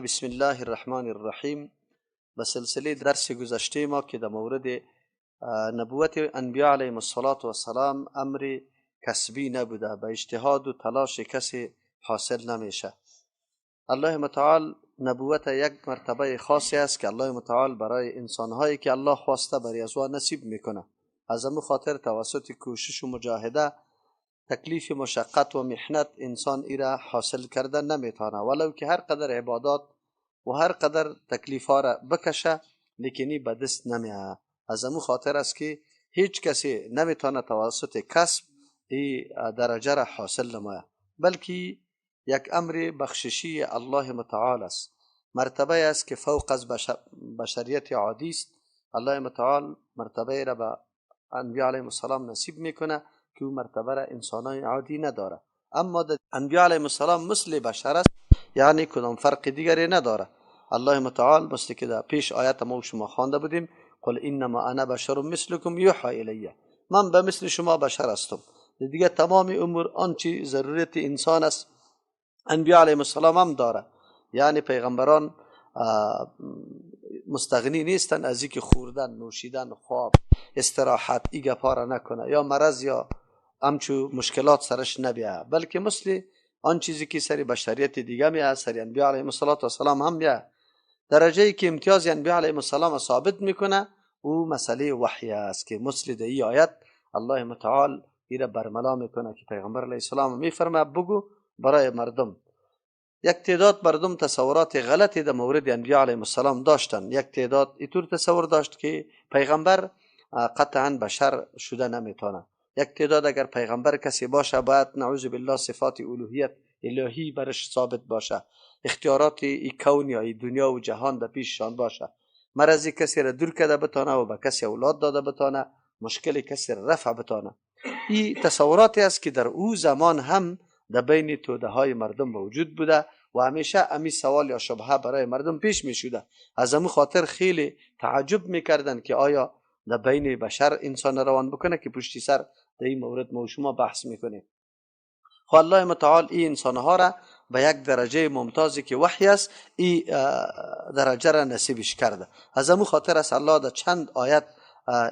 بسم الله الرحمن الرحیم. به سلسله درس گذشته ما که در مورد نبوت انبیاء علیهم الصلاة والسلام امر کسبی نبوده، به اجتهاد و تلاش کسی حاصل نمیشه. الله متعال نبوت یک مرتبه خاصی است که الله متعال برای انسانهایی که الله خواسته برای از نصیب میکنه. از امو خاطر توسط کوشش و مجاهده، تکلیف، مشقت و محنت انسان ایره حاصل کرده نمیتونه، ولو که هر قدر عبادات و هر قدر تکلیف ها را بکشه، لیکنی به دست نمیه. از امو خاطر است که هیچ کسی نمیتونه توسط کسب ای درجه را حاصل نمایه، بلکه یک امر بخششی الله متعال است، مرتبه است که فوق از بشریت عادی است. الله متعال مرتبه را به انبیاء علیهم السلام نصیب میکنه که او مرتبه را انسانای عادی نداره. اما در انبیاء علیهم السلام مثل بشر است، یعنی کدام فرق دیگری نداره. الله متعال مثل که در پیش آیت ما شما خوانده بودیم: قل انما انا بشر مثلکم یوحى الی، من به مثل شما بشر هستم. دیگه تمام امور آنچه ضرورت انسان است، انبیاء علیهم السلام هم داره. یعنی پیغمبران مستغنی نیستن از اینکه خوردن، نوشیدن، خواب، استراحت، ای گپا را نکنه یا مرض یا همچو مشکلات سرش نبیه، بلکه مثل آن چیزی که سر بشریت دیگه میه، سر انبیاء علیهم السلام هم میه. درجه ای که امتیاز انبیاء علیهم السلام ثابت میکنه، او مسئله وحی است که مثل در ای آیت الله متعال ایره برملا میکنه که پیغمبر علیه السلام میفرمه بگو برای مردم. یک تعداد مردم تصورات غلطی در مورد انبیاء علیهم السلام داشتن. یک تعداد اینطور تصور داشت که پیغمبر قطعا بشر شده نمیتونه. یک تعداد اگر پیغمبر کسی باشه، باید نعوذ بالله صفات الوهیت الهی برش ثابت باشه، اختیارات ای کون یا ای دنیا و جهان در پیششان باشه، مرضی کسی را دور کرده بتانه و به کسی اولاد داده بتانه، مشکل کسی را رفع بتانه. این تصوراتی است که در او زمان هم در بین توده های مردم موجود بوده و همیشه امی سوال یا شبهه برای مردم پیش می شده. از امو خاطر خیلی تعجب میکردن که آیا در بین بشر انسان روان بکنه، که پشتی سر در این مورد ما شما بحث میکنیم. خب، الله متعال این انسانها را به یک درجه ممتازی که وحی است، این درجه را نصیبش کرده. از امو خاطر است الله در چند آیت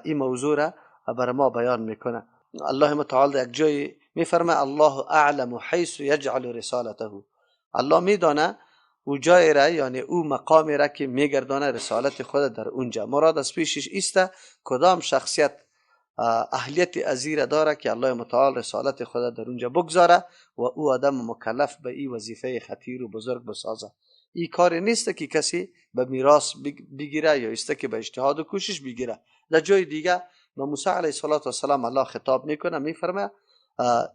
این موضوع را بر ما بیان میکنه. الله متعال در یک جای میفرمه: الله اعلم حیث یجعل رسالته. الله میدانه او جای را، یعنی او مقام را که میگردانه رسالت خود در اونجا. مراد از پیشش ایسته کدام شخصیت اهلیت ازی ره داره که الله متعال رسالت خود در اونجا بگذاره و او آدم مکلف به این وظیفه خطیر و بزرگ بسازه. این کار نیست که کسی به میراث بگیره یا است که به اجتهاد و کوشش بگیره. در جای دیگه به موسی علیه السلام الله خطاب میکنه، میفرمه: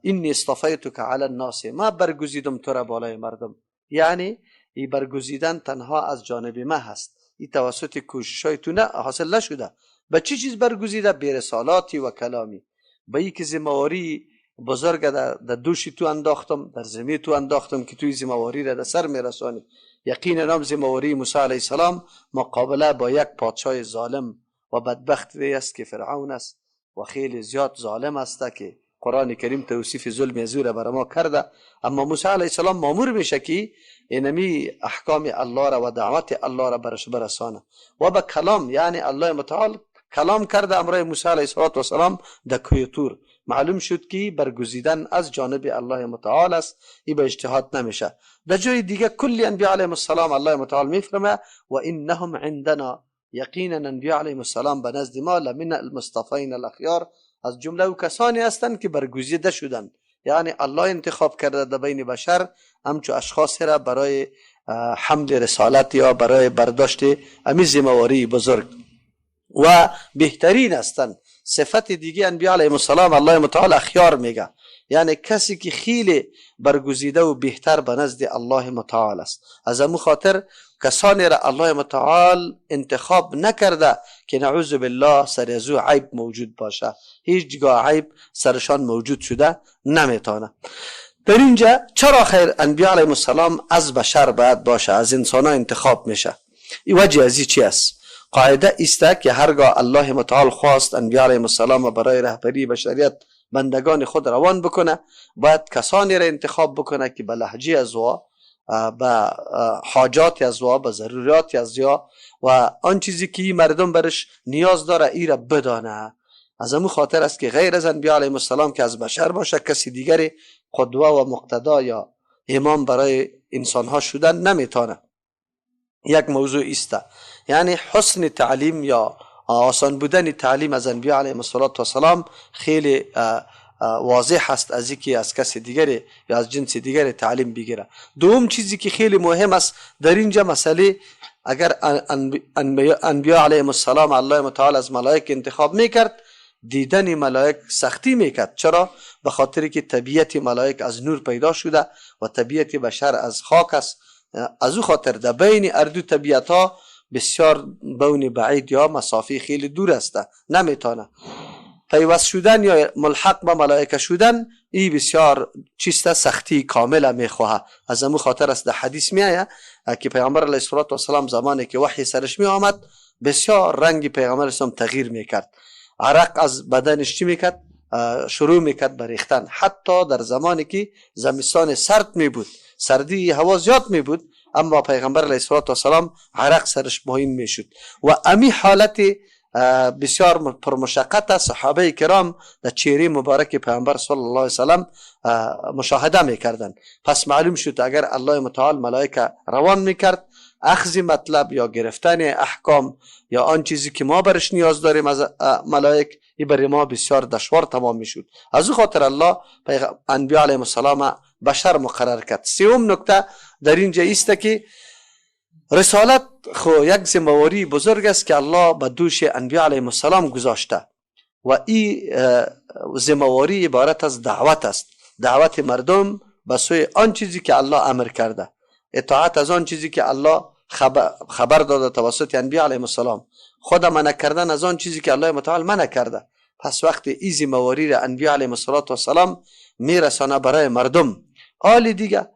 انی اصطفیتک علی الناس، ما برگزیدم تو را بالای مردم. یعنی ای برگزیدن تنها از جانب ما هست، ای توسط کوشش های تو نه حاصل نشده. به چی چیز برگزیده؟ برسالاتی و کلامی، به ای که ذمهواری بزرگ در دوش تو انداختم، در ذمه تو انداختم که توی ذمهواری را در سر میرسانی. یقینا هم ذمهواری موسی علیه السلام مقابله با یک پادشاه ظالم و بدبخت است که فرعون است و خیلی زیاد ظالم است که قرآن کریم توصیف ظلم ازو را بر ما کرده. اما موسی علیه السلام مامور میشه که اینمی احکام الله را و دعوت الله را برش برسانه و به کلام، یعنی الله متعال کلام کرده امرای موسی علیه السلام در کوه طور. معلوم شد که برگزیدن از جانب الله متعال است، ای به اجتهاد نمیشه. در جای دیگه کل انبیاء علیهم السلام الله متعال میفرمه: و انهم عندنا، یقینا انبیاء علیهم السلام به نزد ما لمن المصطفین الاخیار، از جمله او کسانی هستند که برگزیده شدند. یعنی الله انتخاب کرده در بین بشر همچو اشخاص را برای حمل رسالت یا برای برداشت امی ذمهواری بزرگ و بهترین هستند. صفت دیگه انبیاء علیهم السلام الله متعال اخیار میگه، یعنی کسی که خیلی برگزیده و بهتر به نزد الله متعال است. از امو خاطر کسانی را الله متعال انتخاب نکرده که نعوذ بالله سر ازو عیب موجود باشه. هیچگاه عیب سرشان موجود شده نمیتونه. در اینجا چرا خیر انبیاء علیهم السلام از بشر باید باشه، از انسان ها انتخاب میشه؟ این وجه ازی چی است؟ قاعده است که هرگاه الله متعال خواست انبیاء علیهم السلام برای رهبری بشریت، بندگان خود روان بکنه، باید کسانی را انتخاب بکنه که به لهجه از به حاجات از وا، به ضروریات از یا و آن چیزی که این مردم برش نیاز داره ای را بدانه. از امو خاطر است که غیر از انبیاء علیهم السلام که از بشر باشه، کسی دیگری قدوه و مقتدا یا امام برای انسانها شدن نمیتونه. یک موضوع ایسته، یعنی حسن تعلیم یا آسان بودن تعلیم از انبیاء علیهم السلام خیلی واضح است از اینکه از کس دیگری یا از جنس دیگری تعلیم بگیره. دوم چیزی که خیلی مهم است در اینجا، مسئله اگر انبیاء علیهم السلام الله متعال از ملائک انتخاب میکرد، دیدن ملائک سختی میکرد. چرا؟ به خاطر که طبیعت ملائک از نور پیدا شده و طبیعت بشر از خاک است. از او خاطر در بین هر دو طبیعت ها بسیار بون بعید یا مسافه خیلی دور است، نمیتونه پیوست شدن یا ملحق به ملائکه شدن. ای بسیار چیست، سختی کامل میخواه. از امو خاطر است در حدیث میآید که پیامبر علیه الصلاة والسلام زمانی که وحی سرش می آمد، بسیار رنگ پیغمبر اسلام تغییر میکرد، عرق از بدنش چی میکرد، شروع میکرد به ریختن. حتی در زمانی که زمستان سرد می بود، سردی هوا زیاد می بود، اما پیغمبر علیه الصلاة والسلام عرق سرش پایین میشد و امی حالت بسیار پرمشقت صحابه کرام در چهره مبارک پیامبر صلی الله علیه وسلم مشاهده میکردند. پس معلوم شد اگر الله متعال ملائکه روان میکرد، اخذ مطلب یا گرفتن احکام یا آن چیزی که ما برش نیاز داریم از ملائک، ای برای ما بسیار دشوار تمام میشد. از او خاطر الله انبیاء علیهم السلام بشر مقرر کرد. سوم نکته در اینجا است که رسالت خو یک ذمه‌واری بزرگ است که الله به دوش انبیاء علیهم السلام گذاشته و این ذمه‌واری عبارت از دعوت است، دعوت مردم به سوی آن چیزی که الله امر کرده، اطاعت از آن چیزی که الله خبر داده توسط انبیاء علیهم السلام، خود منع کردن از آن چیزی که الله متعال منع کرده. پس وقتی این ذمه‌واری را انبیاء علیهم السلام میرسانه برای مردم، حال دیگه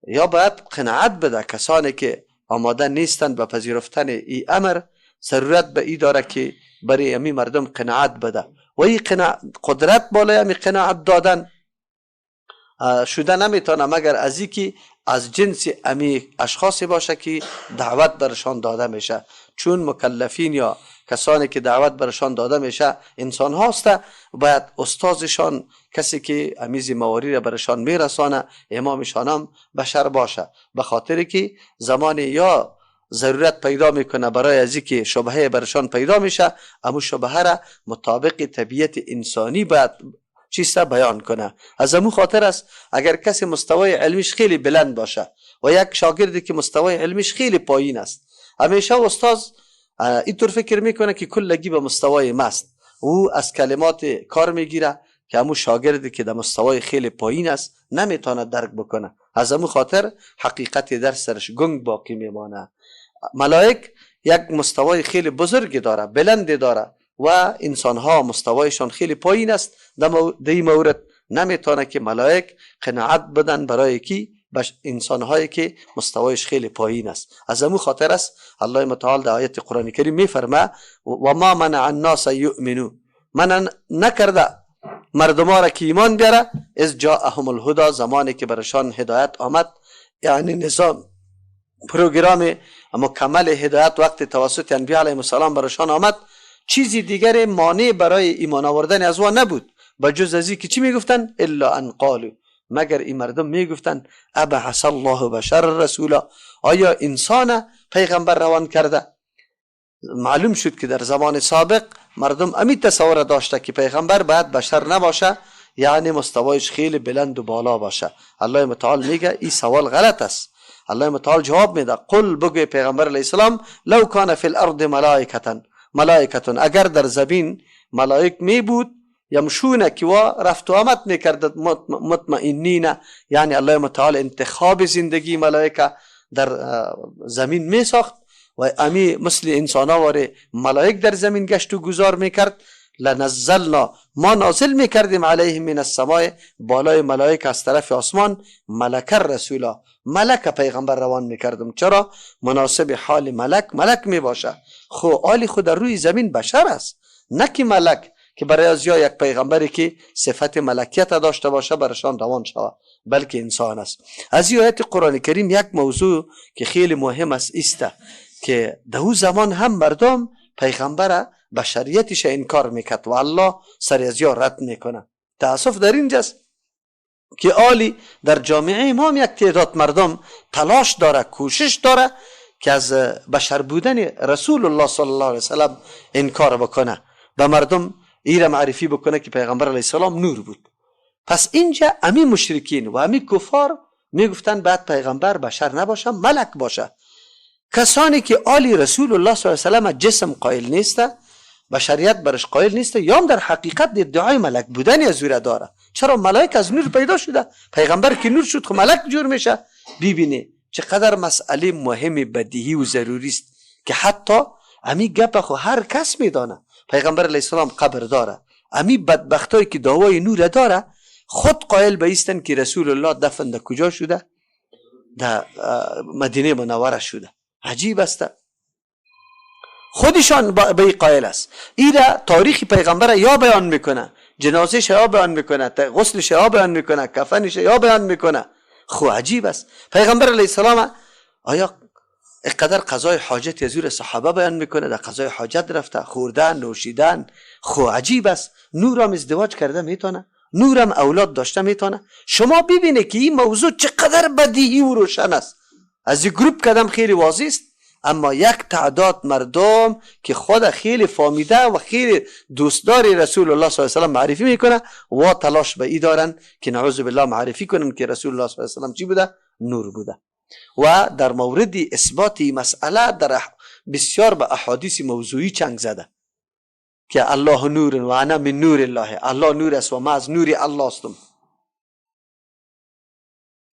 یا باید قناعت بده کسانی که آماده نیستند به پذیرفتن ای امر، ضرورت به ای داره که برای امی مردم قناعت بده و ای قدرت بالای امی قناعت دادن شده نمیتونه مگر از ای که از جنس امی اشخاصی باشه که دعوت برشان داده میشه. چون مکلفین یا کسانی که دعوت برشان داده میشه انسان هاست، باید استادشان، کسی که امی ذمه‌واری را برشان میرسانه، امامشان هم بشر باشه، به خاطر که زمان یا ضرورت پیدا میکنه برای از که شبهه برشان پیدا میشه، امو شبهه را مطابق طبیعت انسانی باید چیست بیان کنه. از امو خاطر است اگر کسی مستوای علمیش خیلی بلند باشه و یک شاگردی که مستوای علمیش خیلی پایین است، همیشه استاد اینطور فکر میکنه که کلگی به مستوای ماست، او از کلمات کار میگیره که همون شاگردی که در مستوای خیلی پایین است نمیتونه درک بکنه. از امو خاطر حقیقت درس سرش گنگ باقی میمانه. ملائک یک مستوای خیلی بزرگی داره، بلندی داره و انسان ها مستوایشان خیلی پایین است. در این مورد نمیتونه که ملائک قناعت بدن برای کی؟ انسان هایی که مستوایش خیلی پایین است. از امو خاطر است الله متعال در آیت قرآن کریم میفرما و ما منع الناس یؤمنو، منع نکرده مردم را که ایمان بیاره، اذ جاءهم الهدی، زمانی که برشان هدایت آمد، یعنی نظام پروگرام مکمل هدایت وقت توسط انبیاء علیهم السلام برشان آمد، چیزی دیگر مانع برای ایمان آوردن از وان نبود بجز از که چی میگفتن؟ الا ان قالوا، مگر این مردم میگفتن ابعث الله بشر رسولا، آیا انسان پیغمبر روان کرده؟ معلوم شد که در زمان سابق مردم امی تصور داشته که پیغمبر باید بشر نباشه، یعنی مستوایش خیلی بلند و بالا باشه. الله متعال میگه این سوال غلط است. الله متعال جواب میده قل، بگوی پیغمبر علیه السلام، لو کان فی الارض ملائکه، اگر در زمین ملائک می بود، یمشون که وا رفت و آمد میکرد، مطمئنین، یعنی الله متعال انتخاب زندگی ملائکه در زمین می ساخت و امی مثل انسان ها ملائک در زمین گشت و گذار میکرد، لنزلنا، ما نازل میکردیم، علیهم من السماء، بالای ملائک از طرف آسمان، ملک رسولا، ملک پیغمبر روان میکردم. چرا؟ مناسب حال ملک ملک میباشه. خو آلی خود در روی زمین بشر است، نه که ملک که برای از یا یک پیغمبری که صفت ملکیت داشته باشه برشان روان شود. بلکه انسان است. از این آیت قرآن کریم یک موضوع که خیلی مهم است ایسته که در او زمان هم مردم پیغمبر بشریتش انکار میکرد و الله سر از یا رد میکنه. تاسف در اینجاست که آلی در جامعه ما یک تعداد مردم تلاش داره، کوشش داره که از بشر بودن رسول الله صلی الله علیه وسلم انکار بکنه، به مردم ایره معرفی بکنه که پیغمبر علیه السلام نور بود. پس اینجا امی مشرکین و امی کفار میگفتن بعد پیغمبر بشر نباشه، ملک باشه. کسانی که آلی رسول الله صلی الله علیه وسلم جسم قائل نیسته، بشریت برش قائل نیسته، یا هم در حقیقت ادعای ملک بودن از او داره. چرا ملائک از نور پیدا شده، پیغمبر که نور شد خب ملک جور میشه. ببینی چقدر مسئله مهم بدیهی و ضروری است که حتی امی گپ خو هر کس میدانه. پیغمبر علیه السلام قبر داره، امی بدبختایی که دعوای نور داره خود قائل به ایستن که رسول الله دفن در کجا شده؟ در مدینه منوره شده. عجیب است، خودشان به قائل است. ایره تاریخ پیغمبر یا بیان میکنه، جنازهش یا بیان میکنه، غسلش یا بیان میکنه، کفنش یا بیان میکنه. خو عجیب است. پیغمبر علیه السلام آیا اقدر قضای حاجت از صحابه بیان میکنه؟ در قضای حاجت رفته، خوردن، نوشیدن. خو عجیب است. نورم ازدواج کرده میتونه، نورم اولاد داشته میتونه. شما ببینید که این موضوع چقدر بدیهی و روشن است. از این گروپ کدام خیلی واضح است، اما یک تعداد مردم که خود خیلی فامیده و خیلی دوستدار رسول الله صلی الله علیه و سلم معرفی میکنه و تلاش به ای دارن که نعوذ بالله معرفی کنن که رسول الله صلی الله علیه و سلم چی بوده؟ نور بوده. و در مورد اثبات مسئله در بسیار به احادیث موضوعی چنگ زده که الله نور و انا من نور الله، الله نور است و ما از نور الله هستم.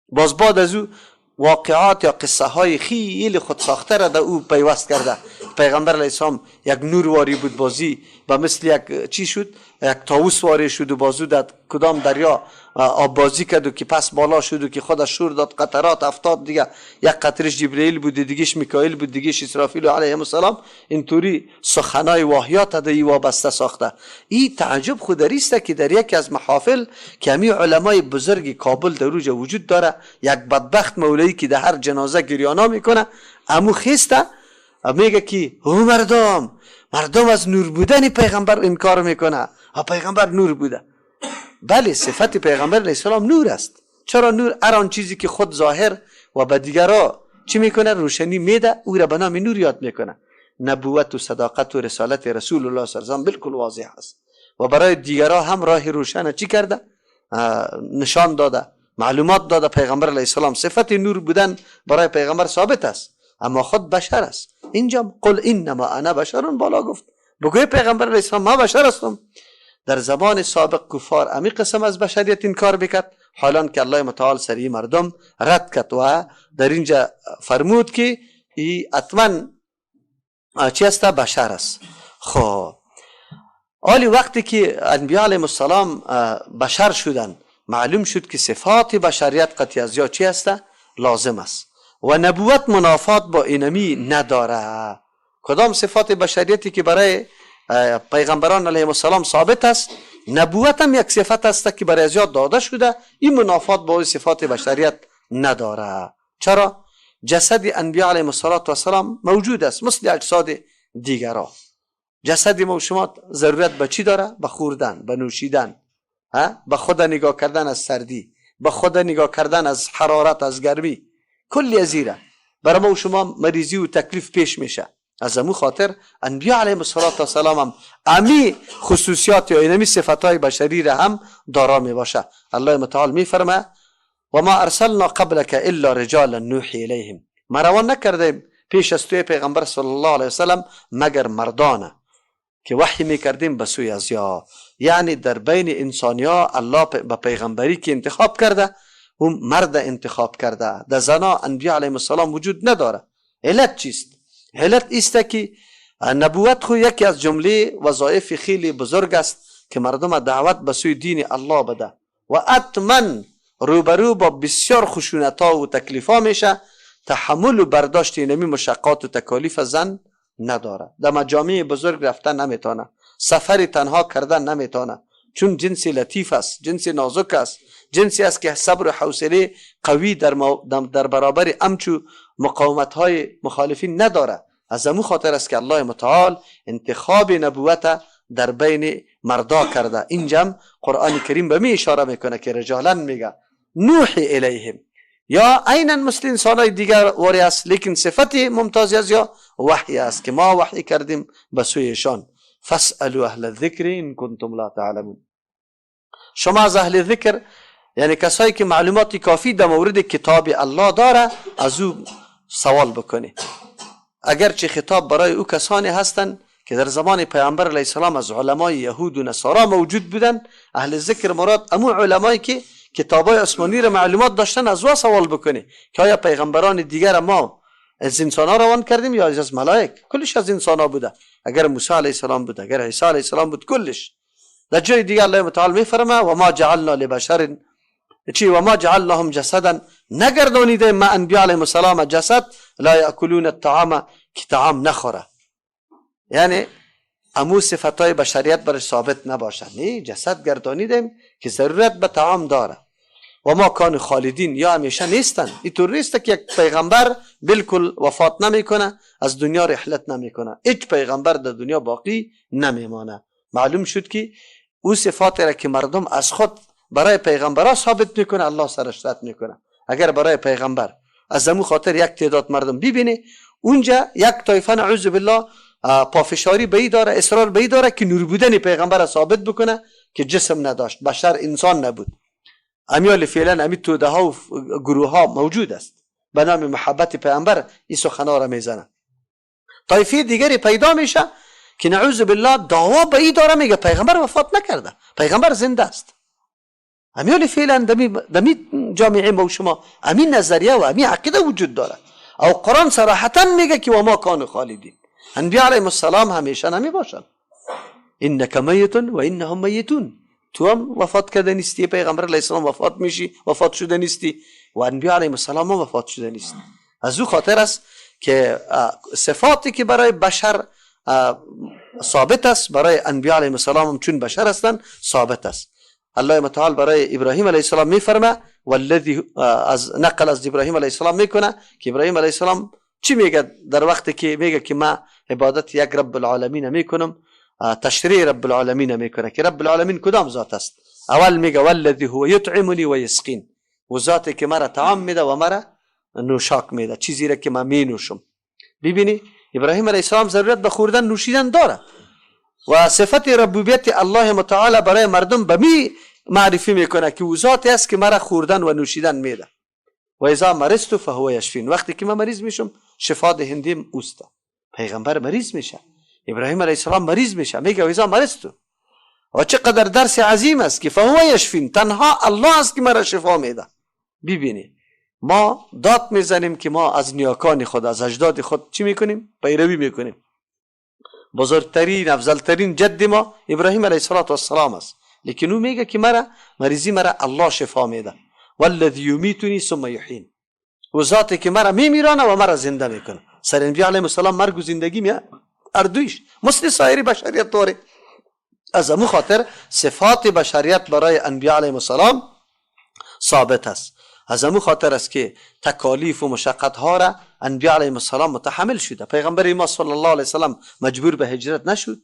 باز بعد از او واقعات یا قصه های خیلی خود ساخته را در او پیوست کرده. پیغمبر علیه السلام یک نور واری بود، بازی و مثل یک چی شد، یک طاووس واری شد و بازو در کدام دریا آب بازی کرد و که پس بالا شد و که خودش شور داد، قطرات افتاد دیگه، یک قطرش جبرئیل بود، دیگهش میکائیل بود، دیگهش اسرافیل علیهم السلام. اینطوری سخنای واهیات در ای وابسته ساخته. این تعجب خود است که در یکی از محافل که همی علمای بزرگ کابل در روج وجود داره، یک بدبخت مولوی که در هر جنازه گریانا میکنه، امو خیسته میگه که او مردم از نور بودن پیغمبر انکار میکنه، پیغمبر نور بوده. بله، صفت پیغمبر علیه السلام نور است. چرا نور؟ هر آن چیزی که خود ظاهر و به دیگرا چی میکنه؟ روشنی میده، او را به نام نور یاد میکنه. نبوت و صداقت و رسالت رسول الله صلی الله علیه و آله بالکل واضح است و برای دیگرا هم راه روشن چی کرده؟ نشان داده، معلومات داده. پیغمبر علیه السلام صفت نور بودن برای پیغمبر ثابت است، اما خود بشر است. اینجا قل انما انا بشر بالا گفت، بگوی پیغمبر علیه السلام ما بشر هستم. در زمان سابق کفار امی قسم از بشریت انکار بکرد، حالان که الله متعال سری مردم رد کرد و در اینجا فرمود که ای اتمن چی است؟ بشر است. خب آلی وقتی که انبیاء علیهم السلام بشر شدن، معلوم شد که صفات بشریت قطعی از یا چی است؟ لازم است و نبوت منافات با اینمی نداره. کدام صفات بشریتی که برای پیغمبران علیهم السلام ثابت است، نبوت هم یک صفت است که برای ازیاد داده شده، این منافات با صفات بشریت نداره. چرا؟ جسد انبیاء علیهم السلام موجود است مثل اجساد دیگرا. جسد ما و شما ضرورت به چی داره؟ به خوردن، به نوشیدن، به خود نگاه کردن از سردی، به خود نگاه کردن از حرارت، از گرمی، کلی ازیره برای ما و شما مریضی و تکلیف پیش میشه. از امو خاطر انبیاء علیهم السلام هم امی خصوصیات یا اینمی صفتهای بشری را هم دارا می باشه. الله متعال می فرمه و ما ارسلنا قبلك الا رجالا نوحی الیهم، ما روان نکردیم پیش از توی پیغمبر صلی الله علیه وسلم مگر مردانه که وحی می کردیم به سوی از یا. یعنی در بین انسانیا الله به پیغمبری که انتخاب کرده، اون مرد انتخاب کرده. در زنا انبیاء علیهم السلام وجود نداره. علت چیست؟ علت است که نبوت خو یکی از جمله وظایف خیلی بزرگ است که مردم دعوت به سوی دین الله بده و اتمن روبرو با بسیار خشونت ها و تکلیف ها میشه. تحمل و برداشت اینمی مشقات و تکالیف زن نداره. در مجامع بزرگ رفتن نمیتونه، سفر تنها کردن نمیتونه، چون جنس لطیف است، جنس نازک است، جنسی است که صبر و حوصله قوی در برابر امچو مقاومت های مخالفین نداره. از امو خاطر است که الله متعال انتخاب نبوت در بین مردا کرده. اینجا قرآن کریم به می اشاره میکنه که رجالا میگه نوحی الیهم، یا عینا مثل انسانای دیگر واری است، لیکن صفت ممتازی از یا وحی است که ما وحی کردیم به سویشان. فاسألوا اهل الذکر ان کنتم لا تعلمون. شما از اهل ذکر، یعنی کسایی که معلومات کافی در مورد کتاب الله داره، از او سوال بکنی. اگرچه خطاب برای او کسانی هستند که در زمان پیامبر علیه السلام از علمای یهود و نصارا موجود بودن، اهل ذکر مراد امو علمایی که کتابای آسمانی را معلومات داشتن، از او سوال بکنی که آیا پیغمبران دیگر ما از انسان ها روان کردیم یا از ملائک؟ کلش از انسان ها بوده. اگر موسی علیه السلام بود، اگر عیسی علیه السلام بود، کلش. در جای دیگر الله متعال میفرما و ما جعلنا لبشر چی و ما جعلناهم جسدا، نگردانیده ما انبیاء علیهم السلام جسد لا یاکلون الطعام، که طعام نخوره. یعنی امو صفتای بشریت برش ثابت نباشه، نه جسد گردانیدیم که ضرورت به طعام داره. و ما کان خالدین، یا همیشه نیستن. اینطور نیست که یک پیغمبر بالکل وفات نمیکنه، از دنیا رحلت نمیکنه. هیچ پیغمبر در دنیا باقی نمیمانه. معلوم شد که او صفاتی را که مردم از خود برای پیغمبرها ثابت میکنه، الله سرش رد میکنه. اگر برای پیغمبر از امو خاطر یک تعداد مردم ببینه اونجا یک طایفه نعوذ بالله پافشاری به ای داره، اصرار به ای داره که نور بودن پیغمبر ثابت بکنه که جسم نداشت، بشر انسان نبود. امیال فعلا امی توده ها و گروه ها موجود است به نام محبت پیغمبر این سخنا را میزنه. طایفه دیگری پیدا میشه که نعوذ بالله دعوا به ای داره، میگه پیغمبر وفات نکرده، پیغمبر زنده است. امیال فعلا دمی جامعه ما و شما امین نظریه و امین عقیده وجود داره. او قرآن صراحتا میگه که و ما کانوا خالدین، انبیاء علیهم السلام همیشه نمی باشن. انک میت و انهم میتون، تو هم وفات کرده نیستی، پیغمبر علیه السلام وفات میشی، وفات شده نیستی، و انبیاء علیهم السلام هم وفات شده نیست. از او خاطر است که صفاتی که برای بشر ثابت است، برای انبیاء علیهم السلام هم چون بشر هستند ثابت است. الله متعال برای ابراهیم علیه السلام میفرمه والذی، از نقل از ابراهیم علیه السلام میکنه که ابراهیم علیه السلام چی میگه در وقتی که میگه که ما عبادت یک رب العالمین میکنم، تشریع رب العالمین میکنه که رب العالمین کدام ذات است؟ اول میگه والذی هو یطعمنی و یسقین، و ذاتی که مرا طعام میده و مرا نوشاک میده، چیزی را که من مینوشم. ببینی ابراهیم علیه السلام ضرورت به خوردن نوشیدن داره و صفت ربوبیت الله متعال برای مردم به می معرفی میکنه که او ذاتی است که مرا خوردن و نوشیدن میده. و اذا مرضت فهو یشفین، وقتی که من مریض میشم شفا دهندیم اوست. پیغمبر مریض میشه، ابراهیم علیه السلام مریض میشه، میگه و اذا مرضت. و چقدر درس عظیم است که فهو یشفین، تنها الله است که مرا شفا میده. ببینی ما داد میزنیم که ما از نیاکان خود، از اجداد خود چی میکنیم؟ پیروی میکنیم. بزرگترین افضلترین جد ما ابراهیم علیه السلام است، لیکن او میگه که مرا مریضی مرا الله شفا میده. والذی یمیتنی ثم یحیین، و ذاتی که مرا میمیرانه و مرا زنده میکنه. سر انبیاء علیهم السلام مرگ و زندگی می اردویش مثل سایر بشریت داره. از امو خاطر صفات بشریت برای انبیاء علیهم السلام ثابت است. از امو خاطر است که تکالیف و مشقت ها را انبیاء علیهم السلام متحمل شده. پیغمبر ما صلی الله علیه وسلم مجبور به هجرت نشد،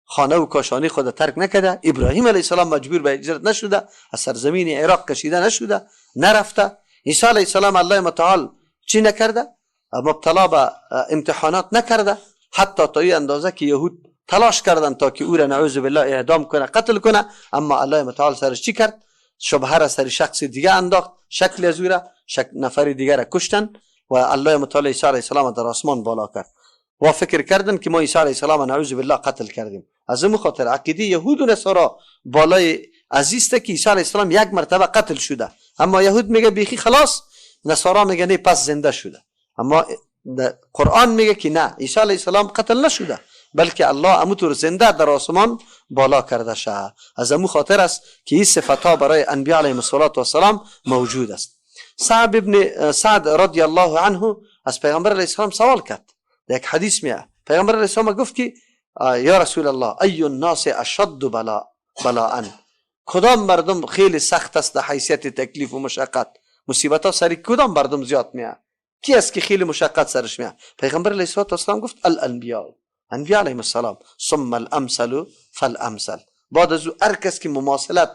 خانه و کاشانی خود ترک نکرده. ابراهیم علیه السلام مجبور به هجرت نشده، از سرزمین عراق کشیده نشده، نرفته. عیسی علیه السلام الله متعال چی نکرده؟ مبتلا به امتحانات نکرده، حتی تا این اندازه که یهود تلاش کردن تا که او را نعوذ بالله اعدام کنه، قتل کنه، اما الله متعال سرش چی کرد؟ شبهه را سر شخص دیگه انداخت، شکل از او را نفر دیگه را کشتن و الله متعال عیسی علیه السلام در آسمان بالا کرد و فکر کردن که ما عیسی علیه السلام نعوذ بالله قتل کردیم. از این خاطر عقیده یهود و نصارا بالای عزیزته که عیسی علیه السلام یک مرتبه قتل شده، اما یهود میگه بیخی خلاص، نصارا میگه نه پس زنده شده. اما قرآن میگه که نه، عیسی علیه السلام قتل نشده، بلکه الله اموتور زنده در آسمان بالا کرده شه. از امو خاطر است که این صفت ها برای انبیاء علیهم السلام موجود است. سعد ابن سعد رضی الله عنه از پیغمبر علیه السلام سوال کرد، در یک حدیث میاد پیغمبر علیه السلام گفت که یا رسول الله ای الناس اشد بلاء، کدام مردم خیلی سخت است در حیثیت تکلیف و مشقت؟ مصیبت ها سر کدام مردم زیاد میاد؟ کی است که خیلی مشقت سرش میاد؟ پیغمبر علیه السلام گفت الانبیاء، انبیاء علیهم السلام، ثم الامثل فالامثل. بعد از او هر کس که مماثلت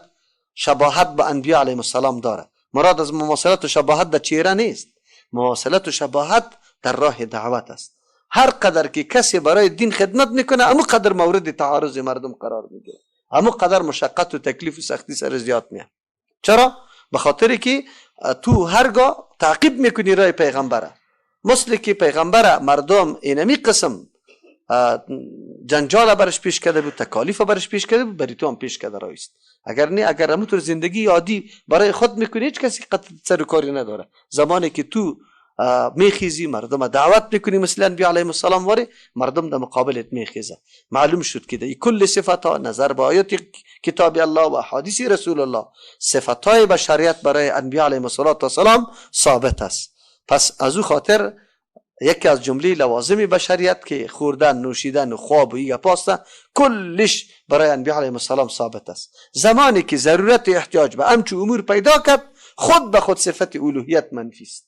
شباهت به انبیاء علیهم السلام داره. مراد از مماثلت و شباهت در چهره نیست، مماثلت و شباهت در راه دعوت است. هر قدر که کسی برای دین خدمت میکنه، امو قدر مورد تعارض مردم قرار میگیره، امو قدر مشقت و تکلیف و سختی سر زیاد میاد. چرا؟ به خاطر که تو هرگاه تعقیب میکنی راه پیغمبره، مثل که پیغمبر مردم اینمی قسم جنجال برش پیش کرده بود، تکالیف برش پیش کرده بود، بری تو هم پیش کرده رایست. اگر نه، اگر همونطور زندگی عادی برای خود میکنی، هیچ کسی قط سر کاری نداره. زمانی که تو میخیزی مردم دعوت میکنی، مثل انبیاء علیهم السلام واری، مردم در مقابلت میخیزه. معلوم شد که در کل صفت ها نظر به آیات کتاب الله و احادیث رسول الله، صفت های بشریت برای انبیاء علیهم السلام ثابت است. پس از او خاطر یکی از جمله لوازم بشریت که خوردن، نوشیدن و خواب و ایگه پاسته، کلش برای انبیاء علیهم السلام ثابت است. زمانی که ضرورت احتیاج به همچو امور پیدا کرد، خود به خود صفت الوهیت منفی است.